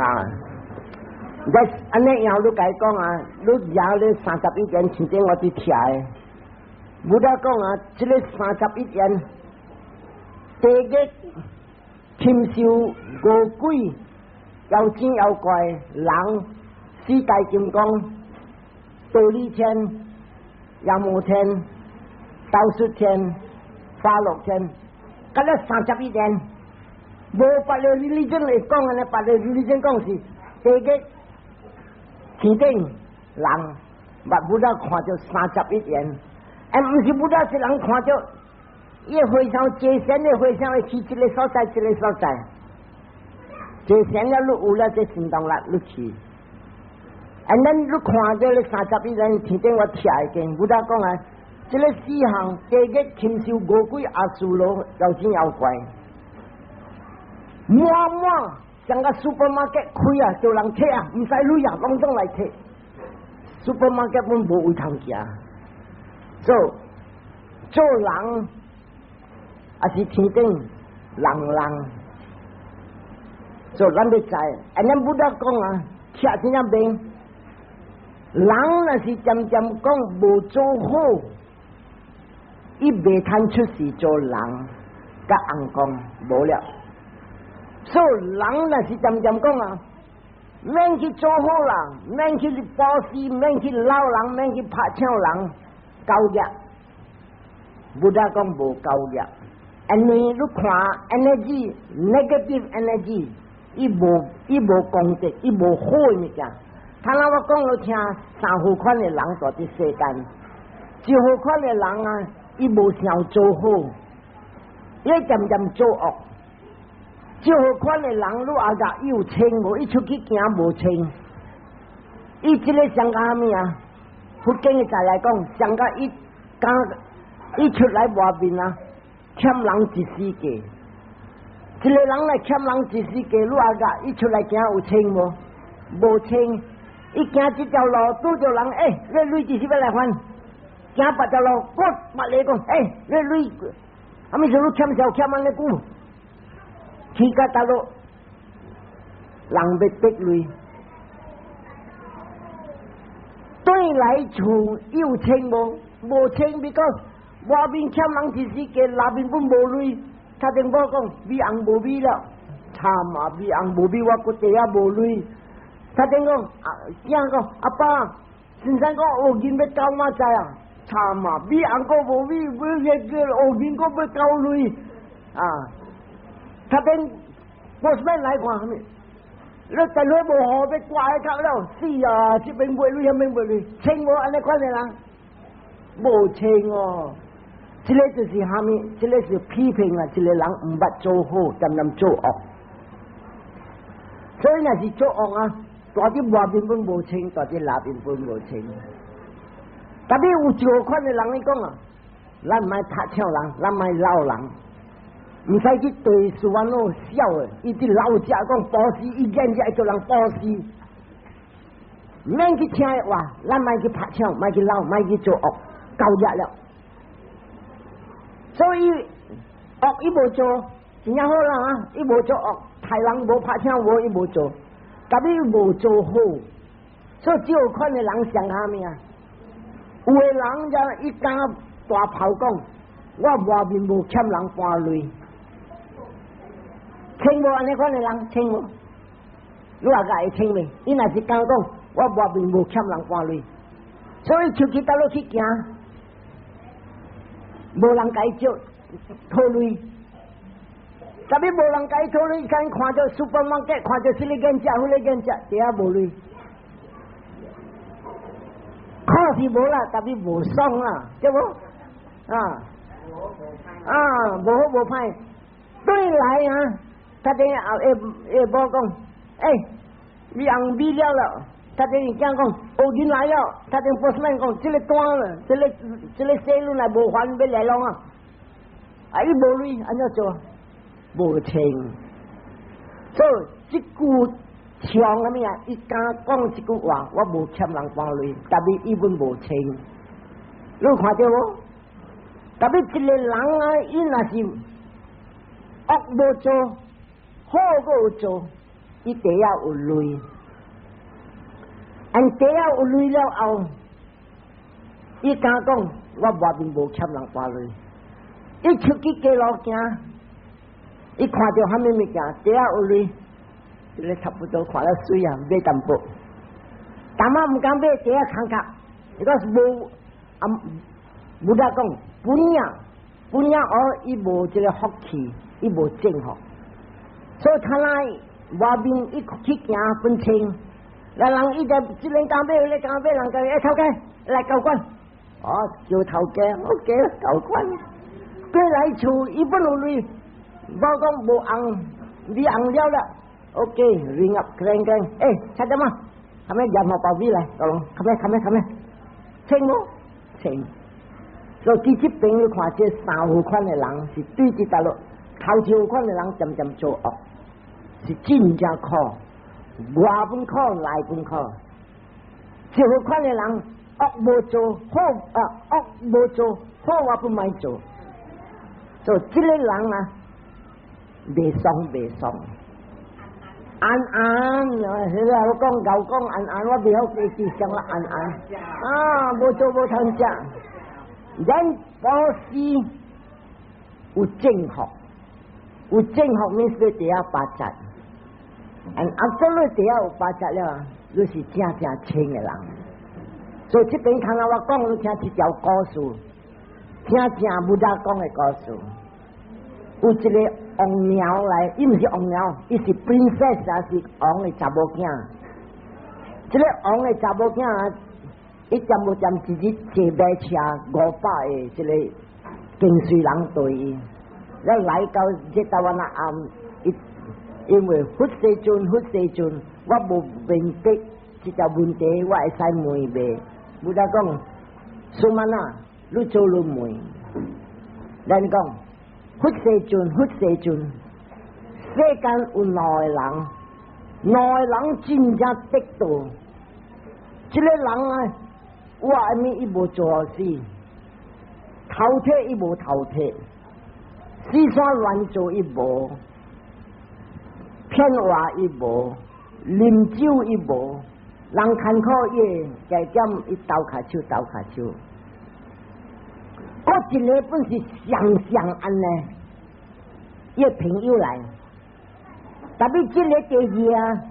你按呢樣你共伊講啊，你贏咧三十一言，前頂我佇聽的。Buddha 講啊，這個三十一言，地獄、禽獸、餓鬼、妖精妖怪、人、四大金剛、忉利天、夜摩天、兜率天、化樂天，佮了三十一言，無別个 religion 會講按呢，別個 religion 講是地獄。天頂人，嘛 Buddha 看著三十一言，哎，毋是 Buddha 是人看著，伊和尚坐禪的和尚會去這个所在，這个所在，坐禪了，你有了這行動力，你去。And then 你看這个31人天頂我聽會見，Buddha 講啊，這个四項地獄禽獸餓鬼阿修羅妖精妖怪，滿滿像個 supermarket 開啊，叫人提啊，毋使鐳啊，攏總來提。supermarket 本無位通行，做做人抑是天頂人人，做咱欲知，and then Buddha 講啊，聽真正明。人若是漸漸講無做好，伊袂通出世做人，佮尪公無了。所以人若是漸漸講啊，免去做好人，免去布施，免去撈人，免去拍搶人，夠業。Buddha 講無夠業，因為你看 energy negative energy，伊無功德，伊無好的物件。頭先我講予聽，三好款的人蹛佇世間，一號款的人啊，伊無想做好，伊漸漸做惡。一號款的人，你阿個伊有穿無？伊出去行無穿，伊這个像啥物啊？佛經的在來講，像甲伊剛伊出來外面啊，欠人一世界。一個人來欠人一世界，你阿個伊出來行有穿無？無穿。伊行這條路拄著人，欸，你鐳幾時欲來還？行別條路，閣別個講，欸，你鐳，啥物事你欠債欠按呢久？去到佗落，人欲得鐳，轉來厝有穿無？無穿，because 外面欠人一世界，內面本無鐳。他頂某講米紅無米了，慘啊！米紅無米，我閣地仔無鐳。他頂講啊，囝講阿爸，先生講烏銀欲交明仔啊，慘啊！米紅閣無米，欲個烏銀閣欲交鐳啊！他頂 postman 來看啥物？你電話無號，欲掛喺卡了，死啊！這邊無鐳，彼邊無鐳，穿無按呢款的人，無穿哦。這个就是啥物？這个是批評啊！這个人毋捌做好，漸漸做惡。所以若是做惡啊，蹛佇外面本無穿，蹛佇內面本無穿。特別有一款的人，伊講啊，咱莫拍搶人，咱莫撈人，毋使去對事安怎笑的。伊佇老食講布施，伊見只會叫人布施，免去聽話，咱莫去拍搶，莫去撈，莫去做惡，夠業了。所以惡伊無做，真正好啦啊！伊無做惡，刣人無拍搶無，伊無做，特別無做好，所以這款的人像啥物啊？有的人就伊敢大炮講，我外面無欠人半鐳，聽無按呢款的人聽無？你話會聽未？伊若是敢講，我外面無欠人半鐳，所以出去佗落去行，無人共伊借討鐳，特別無人共伊討鐳，看看著 supermarket，看著這个見食，彼个見食，底下無鐳，看是無啦，特別無爽啦，對無？啊啊，無好無歹，對來啊，他等下會會某講，欸，米紅米了了，他等於講講，烏銀來了，他等 postman 講，這个單了，這个這个細路來無還欲來弄啊，啊，伊無鐳按怎做？無穿，所以這句像啥物啊？伊敢講這句話，我無欠人半鐳，特別伊本無穿，你有看著無？特別一個人啊，伊若是惡無做，好閣有做，伊底仔有鐳，按底仔有鐳了後，伊敢講我外面無欠人半鐳，伊出去街路行，伊看著啥物物件，底仔有鐳，這个差不多看了媠啊，買淡薄，淡仔毋敢買，底仔空殼，伊講是無啊，Buddha 講 punya，punya 哦，伊無這个福氣，伊無正福，所以他來外面一去行分清，那人伊就這個敢買，彼個敢買，人家欸頭家來交關，哦，叫頭家，OK，夠款。過來厝，伊本有鐳，無講無紅，你紅了啦，OK，ring up，鏗鏗，欸，吃點啊？後尾鹽好包米來，講，後尾後尾後尾，清無？清。所以佇這邊你看，這三有款的人是對佇大陸，頭一有款的人漸漸做惡，是真正苦，外本苦，內本苦。這有款的人惡無做好啊，惡無做好，我不愛做。所以這個人啊，袂爽袂爽。安安，現在我講牛講安安，我袂曉記記上啦安安。啊，無做無通食。咱布施有正福，有正福免說底下發財。嗯，啊，這你底下有發財了，你是正正清的人。所以這邊看到我講，你聽這條故事，聽正 Buddha 講的故事。有一個王鳥來，伊毋是王鳥，伊是 princess 啊，是王的查某囝。這個王的查某囝啊，伊踮無踮一日坐馬車500個這個跟隨人對伊，了來到這台灣啊暗，伊因為佛世尊，佛世尊，我無明白這條問題，我會使問袂？Buddha 講，Sumana，你做你問，咱講。佛世尊，佛世尊，世間有兩個人，兩個人真正得道。這個人啊，我阿咪伊無做好事，頭鐵伊無頭鐵，四山亂做伊無，騙話伊無，啉酒伊無，人艱苦伊加減伊鬥跤手鬥跤手。閣一個本是相相按呢，伊朋友來，特別這個第二啊，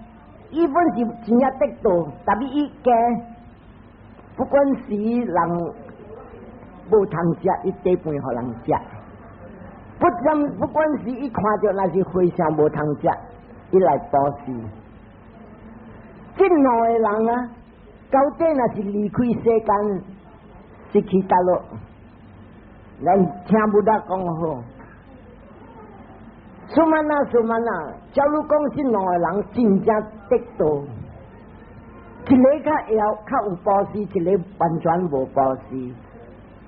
伊本是真正得道，特別伊驚，不管是人無通食，伊底飯予人食；不管是伊看著若是和尚無通食，伊來布施。這兩個人啊，到底若是離開世間，是去佗落？咱聽 Buddha 講好，Sumana Sumana，假如講這兩個人真正得道，一個較會曉較有布施，一個完全無布施。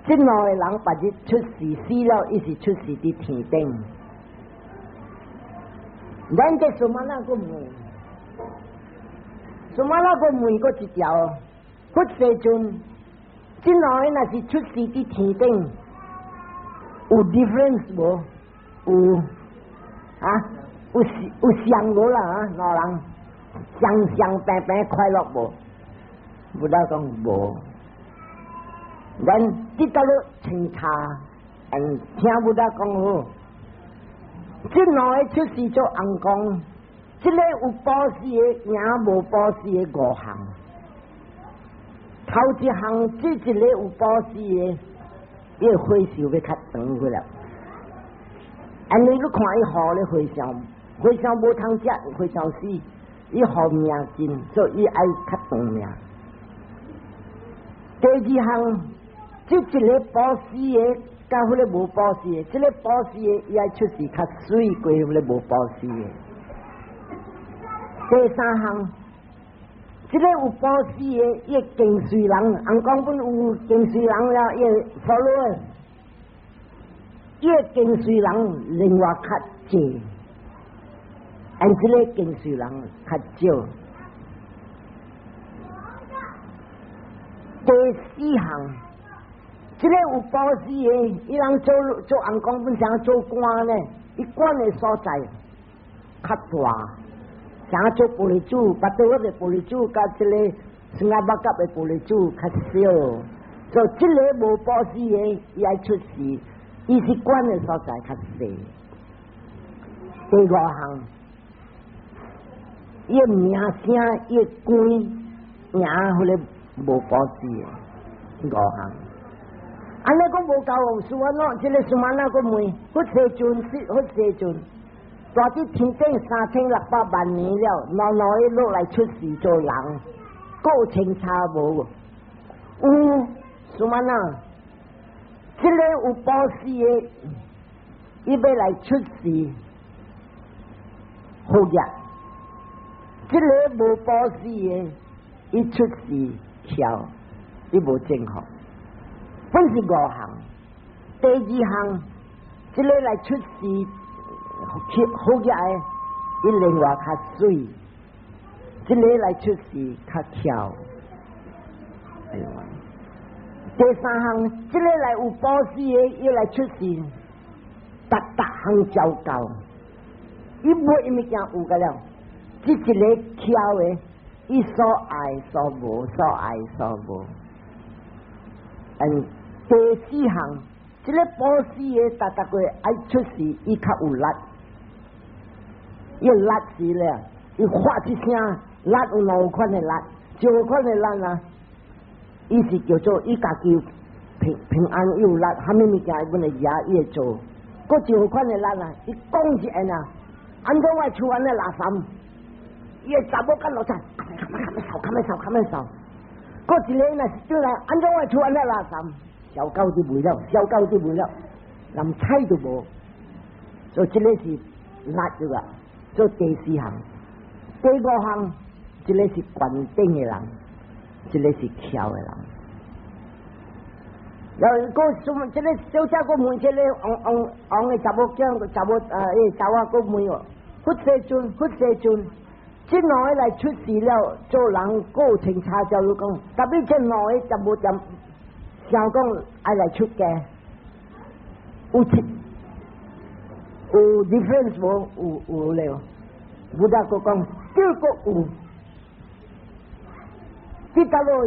這兩個人別日出世死了，伊是出世佇天頂。咱這 Sumana 閣問，Sumana 閣問過一條，佛世尊，這兩個若是出世佇天頂，有 difference 無？有啊？有有相無啦啊？兩人相相平平快樂無？Buddha 講無。咱這到了清查，嗯，聽 Buddha 講好。這兩個出世做尪公，這個有布施的，贏無布施的五項。頭一項，這一個有布施的，伊個歲數欲較長去了。按呢你看伊予咧和尚，和尚無通食，和尚死，伊予命盡，所以伊愛較長命。第二項，這一個布施的，佮彼個無布施的，這個布施的伊愛出世較媠過彼個無布施的。第三項，這個有布施的，伊跟隨人，尪公本有跟隨人了，伊 follow，伊跟隨人另外較濟，按這個跟隨人較少。第四項，這個有布施的，伊人做做尪公本想做官呢，伊管的所在較大。想做玻璃珠，巴多的玻璃珠，佮這個 Sungai Bakap 的玻璃珠較少，所以這個無布施的，伊愛出世，伊是管的所在較細。第五項，伊名聲伊官贏彼個無布施的五項。按呢講無夠，是安怎？這個 Sumana 閣問，佛世尊，佛世尊。住佇天頂3600萬年了，兩兩個落來出世做人，閣有清查無？有。什麼呢？這個有布施的，伊欲來出世好業；這個無布施的，伊出世巧，伊無正福。本是五項，第二項，這個來出世好業的，伊另外較媠，這個來出世較巧。哎呦！第三項，這個來有布施的，伊來出世，逐逐項照夠，伊無物件有個了，這一个巧的，伊所愛所無，所愛所無。第四項，這个布施的，逐逐個愛出世，伊較有力，伊力是咧，伊發一聲，力有兩款的力，一款的力啊。伊是叫做伊家己平平安有力，蝦米物件伊本來也伊會做。閣一款的力啊，伊講一下啊，按怎我厝按呢垃圾，伊會查某干落菜，較慢較慢掃，較慢掃，較慢掃。閣一个若是轉來，按怎我厝按呢垃圾，燒狗就袂了，燒狗就袂了，連菜都無。所以這个是力對吧？做第四項，第五項，這个是懸頂的人。這个是巧的人，然後閣什麼？這个小姐閣問這个王王王的查某囝，查某啊，欸，查某閣問哦，佛世尊，佛世尊，這兩个來出世了，做人過程差照你講，特別這兩个就無點想講愛來出家，有七有 difference 無？有有了，佛陀閣講，這個有。這個